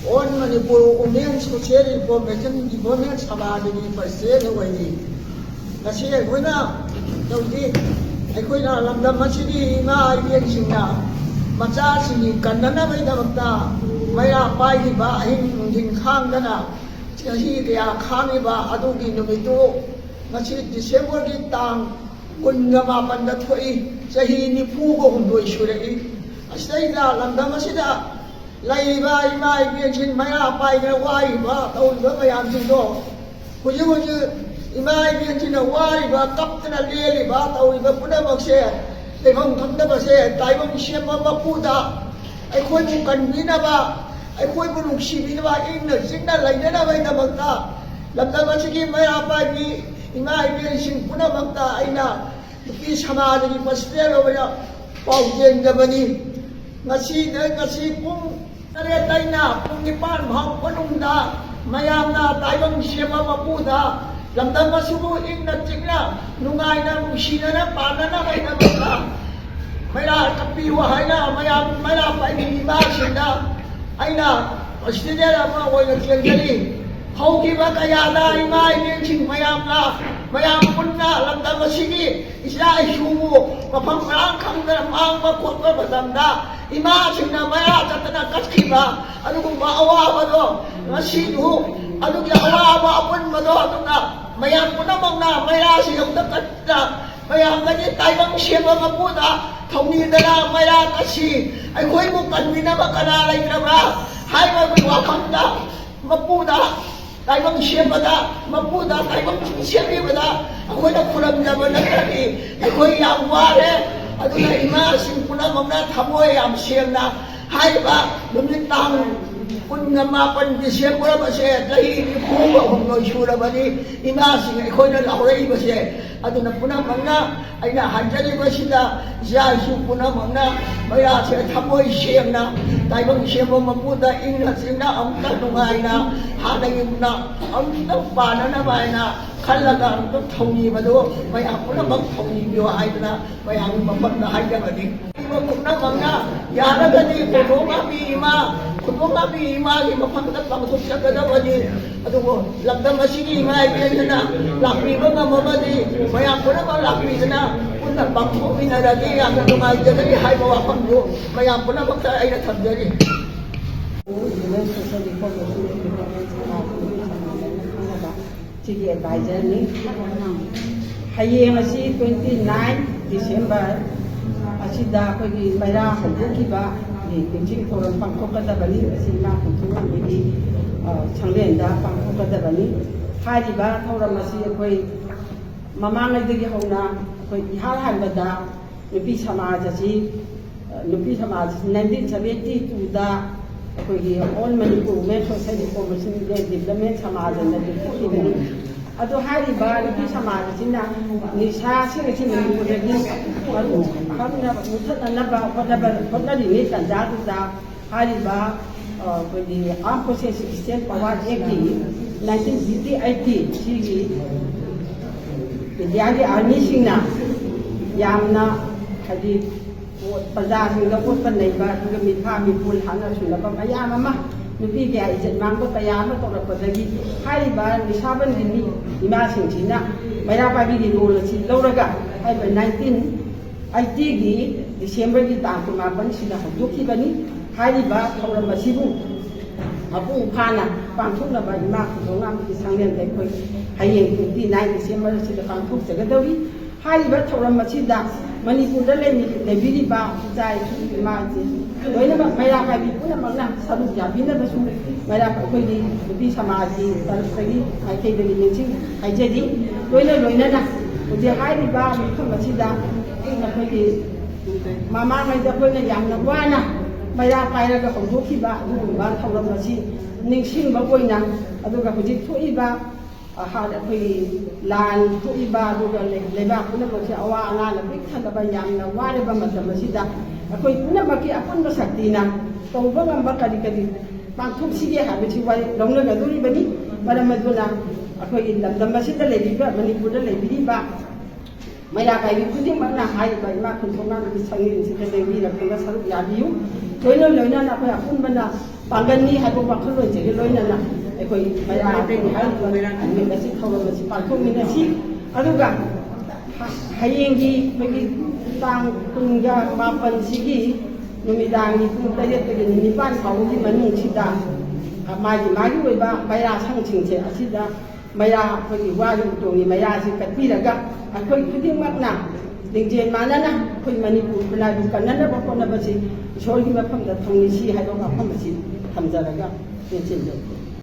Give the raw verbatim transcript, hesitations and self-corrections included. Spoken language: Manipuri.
All Manipur women social information devotional ꯁꯚꯥꯗꯒꯤ ꯄ꯭ꯔꯁꯤꯗꯦꯟ ꯑꯣꯏꯔꯤ꯫ ꯉꯁꯤ ꯑꯩꯈꯣꯏꯅ ꯇꯧꯔꯤ, ꯑꯩꯈꯣꯏꯅ ꯂꯝꯗꯝ ꯑꯁꯤꯒꯤ ꯏꯃꯥ ꯏꯕꯦꯟꯁꯤꯡꯅ ꯃꯆꯥꯁꯤꯡꯒꯤ ꯀꯟꯅꯅꯕꯒꯤꯗꯃꯛꯇ ꯃꯩꯔꯥ ꯄꯥꯏꯔꯤꯕ ꯑꯍꯤꯡ ꯅꯨꯡꯊꯤꯜ ꯈꯥꯡꯗꯅ ꯆꯍꯤ ꯀꯌꯥ ꯈꯥꯡꯉꯤꯕ ꯑꯗꯨꯒꯤ ꯅꯨꯃꯤꯠꯇꯨ ꯉꯁꯤ ꯗꯤꯁꯦꯝꯕꯔꯒꯤ ꯇꯥꯡ ꯀꯨꯟꯒ ꯃꯥꯄꯟꯗ ꯊꯣꯛꯏ꯫ ꯆꯍꯤ ꯅꯤꯐꯨꯒ ꯍꯨꯝꯗꯣꯏ ꯁꯨꯔꯛꯏ꯫ ꯑꯁꯤꯗꯩꯗ ꯂꯝꯗꯝ ꯑꯁꯤꯗ ꯂꯩꯔꯤꯕ ꯏꯃꯥ ꯏꯕꯦꯟꯁꯤꯡ ꯃꯩꯔꯥ ꯄꯥꯏꯗꯅ ꯋꯥꯔꯤꯕ ꯇꯧꯔꯤꯕ ꯃꯌꯥꯝꯁꯤꯡꯗꯣ ꯍꯧꯖꯤꯛ ꯍꯧꯖꯤꯛ ꯏꯃꯥ ꯏꯕꯦꯟꯁꯤꯡꯅ ꯋꯥꯔꯤꯕ, ꯀꯞꯇꯅ ꯂꯦꯜꯂꯤꯕ, ꯇꯧꯔꯤꯕ ꯄꯨꯝꯅꯃꯛꯁꯦ ꯂꯩꯐꯝ ꯈꯪꯗꯕꯁꯦ ꯇꯥꯏꯕꯪ ꯁꯦꯝꯕ ꯃꯄꯨꯗ ꯑꯩꯈꯣꯏꯕꯨ ꯀꯟꯕꯤꯅꯕ, ꯑꯩꯈꯣꯏꯕꯨ ꯅꯨꯡꯁꯤꯕꯤꯅꯕ, ꯏꯪꯅ ꯆꯤꯛꯅ ꯂꯩꯅꯅꯕꯒꯤꯗꯃꯛꯇ ꯂꯝꯗꯝ ꯑꯁꯤꯒꯤ ꯃꯩꯔꯥ ꯄꯥꯏꯕꯤ ꯏꯃꯥ ꯏꯕꯦꯟꯁꯤꯡ ꯄꯨꯝꯅꯃꯛꯇ ꯑꯩꯅ ꯅꯨꯄꯤ ꯁꯃꯥꯖꯒꯤ ꯄ꯭ꯔꯁꯤꯗꯦꯟ ꯑꯣꯏꯅ ꯄꯥꯎꯖꯦꯟꯖꯕꯅꯤ꯫ ꯉꯁꯤꯗ, ꯉꯁꯤ ꯄꯨꯡ ꯇꯔꯦꯠ ꯑꯩꯅ ꯄꯨꯡ ꯅꯤꯄꯥꯟ ꯐꯥꯎ ꯃꯅꯨꯡꯗ ꯃꯌꯥꯝꯅ ꯇꯥꯏꯕꯪ ꯁꯦꯝꯕ ꯃꯄꯨꯗ ꯂꯝꯗꯝ ꯑꯁꯤꯕꯨ ꯏꯪꯅ ꯆꯤꯛꯅ ꯅꯨꯡꯉꯥꯏꯅ ꯅꯨꯡꯁꯤꯅꯅ ꯄꯥꯟꯅꯅꯕꯒꯤꯗꯃꯛꯇ ꯃꯩꯔꯥ ꯀꯞꯄꯤꯌꯨ ꯍꯥꯏꯅ ꯃꯌꯥꯝ ꯃꯩꯔꯥ ꯄꯥꯏꯕꯤ ꯏꯃꯥꯁꯤꯡꯗ ꯑꯩꯅ ꯄ꯭ꯔꯁꯤꯗꯦꯟ ꯑꯃ ꯑꯣꯏꯅ ꯆꯦꯟꯖꯔꯤ꯫ ꯍꯧꯈꯤꯕ ꯀꯌꯥꯗ ꯏꯃꯥ ꯏꯕꯦꯟꯁꯤꯡ ꯃꯌꯥꯝꯅ, ꯃꯌꯥꯝ ꯄꯨꯟꯅ ꯂꯝꯗꯝ ꯑꯁꯤꯒꯤ ꯏꯆꯥ ꯏꯁꯨꯕꯨ ꯃꯐꯝ ꯃꯔꯥꯡ ꯈꯪꯗꯅ ꯃꯥꯡꯕ ꯈꯣꯠꯄ ꯃꯇꯝꯗ ꯏꯃꯥꯁꯤꯡꯅ ꯃꯩꯔꯥ ꯆꯠꯇꯅ ꯀꯠꯈꯤꯕ ꯑꯗꯨꯒꯨꯝꯕ ꯑꯋꯥꯕꯗꯣ ꯉꯁꯤꯁꯨ ꯑꯗꯨꯒꯤ ꯑꯋꯥꯕ ꯑꯄꯨꯟꯕꯗꯣ ꯑꯗꯨꯅ ꯃꯌꯥꯝ ꯄꯨꯝꯅꯃꯛꯅ ꯃꯩꯔꯥꯁꯤ ꯌꯧꯗ ꯀꯠꯇꯅ ꯃꯌꯥꯝꯗꯒꯤ ꯇꯥꯏꯕꯪ ꯁꯦꯝꯕ ꯃꯄꯨꯗ ꯊꯧꯅꯤꯗꯅ ꯃꯩꯔꯥ ꯀꯠꯁꯤ꯫ ꯑꯩꯈꯣꯏꯕꯨ ꯀꯟꯕꯤꯅꯕ ꯀꯅꯥ ꯂꯩꯇ꯭ꯔꯕ꯭ꯔꯥ ꯍꯥꯏꯕꯒꯤ ꯋꯥꯐꯝꯗ ꯃꯄꯨꯗ ꯇꯥꯏꯕꯪ ꯁꯦꯝꯕꯗ, ꯃꯄꯨꯗ ꯇꯥꯏꯕꯪ ꯁꯦꯝꯕꯤꯕꯗ ꯑꯩꯈꯣꯏꯅ ꯈꯨꯔꯨꯝꯖꯕ ꯅꯠꯇ꯭ꯔꯗꯤ ꯑꯩꯈꯣꯏ ꯌꯥꯝ ꯋꯥꯔꯦ꯫ ꯑꯗꯨꯅ ꯏꯃꯥꯁꯤꯡ ꯄꯨꯝꯅꯃꯛꯅ ꯊꯃꯣꯏ ꯌꯥꯝ ꯁꯦꯡꯅ ꯍꯥꯏꯔꯤꯕ ꯅꯨꯃꯤꯠ ꯇꯥꯡ ꯀꯨꯟꯒ ꯃꯥꯄꯟ ꯗꯤꯁꯦꯝꯕꯔ ꯑꯁꯦ ꯆꯍꯤ ꯅꯤꯐꯨꯒ ꯍꯨꯝꯗꯣꯏ ꯁꯨꯔꯕꯅꯤ ꯏꯃꯥꯁꯤꯡ ꯑꯩꯈꯣꯏꯅ ꯂꯥꯎꯔꯛꯏꯕꯁꯦ꯫ ꯑꯗꯨꯅ ꯄꯨꯝꯅꯃꯛꯅ ꯑꯩꯅ ꯍꯥꯏꯖꯔꯤꯕꯁꯤꯗ ꯏꯆꯥ ꯏꯁꯨ ꯄꯨꯝꯅꯃꯛꯅ ꯃꯩꯔꯥꯁꯦ ꯊꯃꯣꯏ ꯁꯦꯡꯅ ꯇꯥꯏꯕꯪ ꯁꯦꯝꯕ ꯃꯄꯨꯗ ꯏꯪꯅ ꯆꯤꯛꯅ ꯑꯃꯨꯛꯇ ꯅꯨꯡꯉꯥꯏꯅ ꯍꯥꯟꯅꯒꯨꯝꯅ ꯑꯃꯨꯛꯇ ꯄꯥꯟꯅꯅꯕ ꯍꯥꯏꯅ ꯈꯜꯂꯒ ꯑꯃꯨꯛꯇ ꯊꯧꯅꯤꯕꯗꯨ ꯃꯌꯥꯝ ꯄꯨꯝꯅꯃꯛ ꯊꯧꯅꯤꯕꯤꯌꯨ ꯍꯥꯏꯗꯅ ꯃꯌꯥꯝꯒꯤ ꯃꯐꯝꯗ ꯍꯥꯏꯖꯕꯅꯤ꯫ ꯄꯨꯝꯅꯃꯛꯅ ꯌꯥꯔꯒꯗꯤ ꯈꯨꯗꯣꯡ ꯉꯥꯛꯄꯤ ꯏꯃꯥ, ꯈꯨꯗꯣꯡ ꯉꯥꯛꯄꯤ ꯏꯃꯥꯒꯤ ꯃꯐꯝꯗ ꯄꯥꯡꯊꯣꯛꯆꯒꯗꯕꯅꯤ꯫ ꯑꯗꯨꯕꯨ ꯂꯝꯗꯝ ꯑꯁꯤꯒꯤ ꯏꯃꯥ ꯏꯕꯦꯟꯗꯅ ꯂꯥꯛꯄꯤꯕ ꯉꯝꯃꯕꯗꯤ ꯃꯌꯥꯝ ꯄꯨꯝꯅꯃꯛ ꯂꯥꯛꯄꯤꯗꯅ ꯄꯨꯟꯅ ꯄꯥꯡꯊꯣꯛꯃꯤꯟꯅꯔꯗꯤ ꯌꯥꯝꯅ ꯅꯨꯡꯉꯥꯏꯖꯒꯅꯤ ꯍꯥꯏꯕ ꯋꯥꯐꯝꯗꯨ ꯃꯌꯥꯝ ꯄꯨꯝꯅꯃꯛꯇ ꯑꯩꯅ ꯊꯝꯖꯔꯤ꯫ Women Social Reform Movement ꯁꯤꯒꯤ ꯑꯦꯗꯚꯥꯏꯖꯔꯅꯤ꯫ ꯍꯌꯦꯡ ꯑꯁꯤ twenty nine December ꯑꯁꯤꯗ ꯑꯩꯈꯣꯏꯒꯤ ꯃꯩꯔꯥ ꯍꯧꯗꯣꯛꯈꯤꯕꯒꯤ ꯅꯤꯡꯁꯤꯡ ꯊꯧꯔꯝ ꯄꯥꯡꯊꯣꯛꯀꯗꯕꯅꯤ꯫ ꯑꯁꯤ ꯏꯃꯥ ꯈꯨꯟꯊꯨꯡ ꯑꯃꯒꯤ, ꯑ, ꯁꯪꯂꯦꯟꯗ ꯄꯥꯡꯊꯣꯛꯀꯗꯕꯅꯤ꯫ ꯍꯥꯏꯔꯤꯕ ꯊꯧꯔꯝ ꯑꯁꯤ ꯑꯩꯈꯣꯏ ꯃꯃꯥꯡꯉꯩꯗꯒꯤ ꯍꯧꯅ ꯑꯩꯈꯣꯏ ꯏꯍꯥꯟ ꯍꯥꯟꯕꯗ ꯅꯨꯄꯤ ꯁꯃꯥꯖ ꯑꯁꯤ, ꯑ, ꯅꯨꯄꯤ ꯁꯃꯥꯖ ꯑꯁꯤ nineteen seventy two ꯗ ꯑꯩꯈꯣꯏꯒꯤ All Manipur Women Social Reformation and Development ꯁꯃꯥꯖ ꯑꯅ ꯂꯤꯡꯈꯠꯈꯤꯕꯅꯤ꯫ ꯑꯗꯣ ꯍꯥꯏꯔꯤꯕ ꯅꯨꯄꯤ ꯁꯃꯥꯖ ꯑꯁꯤꯅ ꯅꯤꯁꯥꯁꯤꯡ ꯑꯁꯤ ꯃꯅꯤꯄꯨꯔꯗꯒꯤ ꯃꯔꯨ ꯈꯪꯅ ꯃꯨꯊꯠꯅꯅꯕ ꯍꯣꯠꯅꯕ, ꯍꯣꯠꯅꯔꯤꯉꯩ ꯇꯥꯟꯖꯥꯗꯨꯗ ꯍꯥꯏꯔꯤꯕ, ꯑ, ꯑꯩꯈꯣꯏꯒꯤ Armed Forces Special Power Act ꯀꯤ nineteen fifty eight ꯀꯤ ꯁꯤꯒꯤ ꯏꯟꯗꯤꯌꯥꯒꯤ ꯑꯥꯔꯃꯤꯁꯤꯡꯅ ꯌꯥꯝꯅ, ꯍꯥꯏꯗꯤ, ꯄ꯭ꯔꯖꯥꯁꯤꯡꯗ ꯑꯣꯠꯄ ꯅꯩꯕ, ꯑꯗꯨꯒ ꯃꯤꯐꯥ ꯃꯤꯄꯨꯜ ꯍꯥꯠꯅ ꯁꯨꯅꯕ ꯃꯌꯥꯝ ꯑꯃ, ꯅꯨꯄꯤ ꯀꯌꯥ ꯏꯖꯠ ꯃꯥꯡꯕ ꯀꯌꯥ ꯑꯃ ꯇꯧꯔꯛꯄꯗꯒꯤ ꯍꯥꯏꯔꯤꯕ ꯅꯤꯁꯥꯕꯟꯒꯤ ꯃꯤ ꯏꯃꯥꯁꯤꯡꯁꯤꯅ ꯃꯩꯔꯥ ꯄꯥꯏꯕꯤꯒꯤ ꯔꯣꯜ ꯑꯁꯤ ꯂꯧꯔꯒ ꯍꯥꯏꯔꯤꯕ nineteen eighty ꯒꯤ December ꯒꯤ ꯇꯥꯡ ꯀꯨꯟꯃꯥꯄꯟꯁꯤꯗ ꯍꯧꯗꯣꯛꯈꯤꯕꯅꯤ꯫ ꯍꯥꯏꯔꯤꯕ ꯊꯧꯔꯝ ꯑꯁꯤꯕꯨ ꯃꯄꯨꯡ ꯐꯥꯅ ꯄꯥꯡꯊꯣꯛꯅꯕ ꯏꯃꯥ ꯈꯨꯗꯣꯡꯉꯥꯝꯕꯒꯤ ꯁꯪꯂꯦꯟꯗ ꯑꯩꯈꯣꯏ ꯍꯌꯦꯡ twenty nine December ꯑꯁꯤꯗ ꯄꯥꯡꯊꯣꯛꯆꯒꯗꯧꯔꯤ꯫ ꯍꯥꯏꯔꯤꯕ ꯊꯧꯔꯝ ꯑꯁꯤꯗ ꯃꯅꯤꯄꯨꯔꯗ ꯂꯩꯃꯤ-, ꯂꯩꯕꯤꯔꯤꯕ ꯏꯆꯥ ꯏꯁꯨ ꯏꯃꯥ ꯏꯆꯦ ꯂꯣꯏꯅꯃꯛ ꯃꯩꯔꯥ ꯄꯥꯏꯕꯤ ꯄꯨꯝꯅꯃꯛꯅ ꯁꯔꯨꯛ ꯌꯥꯕꯤꯅꯕꯁꯨ ꯃꯩꯔꯥ ꯑꯩꯈꯣꯏꯒꯤ ꯅꯨꯄꯤ ꯁꯃꯥꯖꯒꯤ ꯇꯔꯐꯇꯒꯤ ꯃꯥꯏꯀꯩꯗꯒꯤ ꯅꯤꯡꯁꯤꯡ ꯍꯥꯏꯖꯔꯤ꯫ ꯂꯣꯏꯅ ꯂꯣꯏꯅꯅ ꯍꯧꯖꯤꯛ ꯍꯥꯏꯔꯤꯕ ꯃꯐꯝ ꯑꯁꯤꯗ ꯑꯩꯈꯣꯏꯒꯤ ꯃꯃꯥꯡꯉꯩꯗ ꯑꯩꯈꯣꯏꯅ ꯌꯥꯝꯅ ꯋꯥꯅ ꯃꯩꯔꯥ ꯄꯥꯏꯔꯒ ꯍꯧꯗꯣꯛꯈꯤꯕ ꯑꯗꯨꯒꯨꯝꯕ ꯊꯧꯔꯝ ꯑꯁꯤ ꯅꯤꯡꯁꯤꯡꯕ ꯑꯣꯏꯅ, ꯑꯗꯨꯒ ꯍꯧꯖꯤꯛ ꯊꯣꯛꯏꯕ, ꯑ, ꯍꯥꯟꯅ ꯑꯩꯈꯣꯏꯒꯤ ꯂꯥꯟ ꯊꯣꯛꯏꯕ, ꯑꯗꯨꯒ ꯂꯩ-, ꯂꯩꯕꯥꯛ ꯄꯨꯝꯅꯃꯛꯁꯦ ꯑꯋꯥ ꯑꯅꯥꯅ ꯄꯤꯛ ꯊꯜꯂꯕ ꯌꯥꯝꯅ ꯋꯥꯔꯕ ꯃꯇꯝ ꯑꯁꯤꯗ ꯑꯩꯈꯣꯏ ꯄꯨꯝꯅꯃꯛꯀꯤ ꯑꯄꯨꯟꯕ ꯁꯛꯇꯤꯅ ꯇꯧꯕ ꯉꯝꯕ ꯀꯔꯤ ꯀꯔꯤ ꯄꯥꯡꯊꯣꯛꯁꯤꯒꯦ ꯍꯥꯏꯕꯁꯤ ꯋꯥꯔꯦꯞ ꯂꯧꯅꯒꯗꯧꯔꯤꯕꯅꯤ꯫ ꯃꯔꯝ ꯑꯗꯨꯅ ꯑꯩꯈꯣꯏꯒꯤ ꯂꯝꯗꯝ ꯑꯁꯤꯗ ꯂꯩꯔꯤꯕ, ꯃꯅꯤꯄꯨꯔꯗ ꯂꯩꯕꯤꯔꯤꯕ ꯃꯩꯔꯥ ꯀꯥꯏꯕꯤ ꯈꯨꯗꯤꯡꯃꯛꯅ ꯍꯥꯏꯔꯤꯕ ꯏꯃꯥ ꯈꯨꯟꯊꯣꯛꯅꯥꯒꯤ ꯁꯪꯒꯤꯟꯁꯤꯗ ꯂꯦꯡꯕꯤꯔꯛꯇꯨꯅ ꯁꯔꯨꯛ ꯌꯥꯕꯤꯌꯨ꯫ ꯂꯣꯏꯅ ꯂꯣꯏꯅꯅ ꯑꯩꯈꯣꯏ ꯑꯄꯨꯟꯕꯅ ꯄꯥꯡꯒꯜꯅꯤ ꯍꯥꯏꯕ ꯋꯥꯈꯜꯂꯣꯟꯁꯤꯒ ꯂꯣꯏꯅꯅ ꯑꯩꯈꯣꯏ ꯃꯩꯔꯥ ꯀꯥꯏꯕꯤ ꯍꯥꯏꯔꯤꯕ ꯑꯁꯤ ꯊꯧꯔꯝ ꯑꯁꯤ ꯄꯥꯡꯊꯣꯛꯃꯤꯟꯅꯁꯤ꯫ ꯑꯗꯨꯒ ꯍꯌꯦꯡꯒꯤ ꯑꯩꯈꯣꯏꯒꯤ ꯇꯥꯡ ꯀꯨꯟꯒ ꯃꯥꯄꯟꯁꯤꯒꯤ ꯅꯨꯃꯤꯗꯥꯡꯒꯤ ꯄꯨꯡ ꯇꯔꯦꯠꯇꯒꯤ ꯅꯤꯄꯥꯟ ꯐꯥꯎꯕꯒꯤ ꯃꯅꯨꯡꯁꯤꯗ ꯃꯥꯒꯤ ꯃꯥꯒꯤ ꯑꯣꯏꯕ ꯃꯩꯔꯥ ꯁꯪꯁꯤꯡꯁꯦ ꯑꯁꯤꯗ ꯃꯩꯔꯥ ꯑꯩꯈꯣꯏꯒꯤ ꯋꯥꯒꯤ ꯎꯇꯣꯡꯒꯤ ꯃꯩꯔꯥꯁꯤ ꯀꯠꯄꯤꯔꯒ ꯑꯩꯈꯣꯏ ꯈꯨꯗꯤꯡꯃꯛꯅ ꯂꯤꯡꯖꯦꯜ ꯃꯥꯟꯅꯅ ꯑꯩꯈꯣꯏ ꯃꯅꯤꯄꯨꯔ ꯈꯨꯟꯅꯥꯏꯕꯨ ꯀꯟꯅꯅꯕ ꯍꯣꯠꯅꯕꯁꯤ ꯏꯁꯣꯔꯒꯤ ꯃꯐꯝꯗ ꯊꯧꯅꯤꯁꯤ ꯍꯥꯏꯕ ꯋꯥꯐꯝ ꯑꯁꯤ ꯊꯝꯖꯔꯒ ꯇꯦꯟꯁꯤꯟꯖꯔꯤ꯫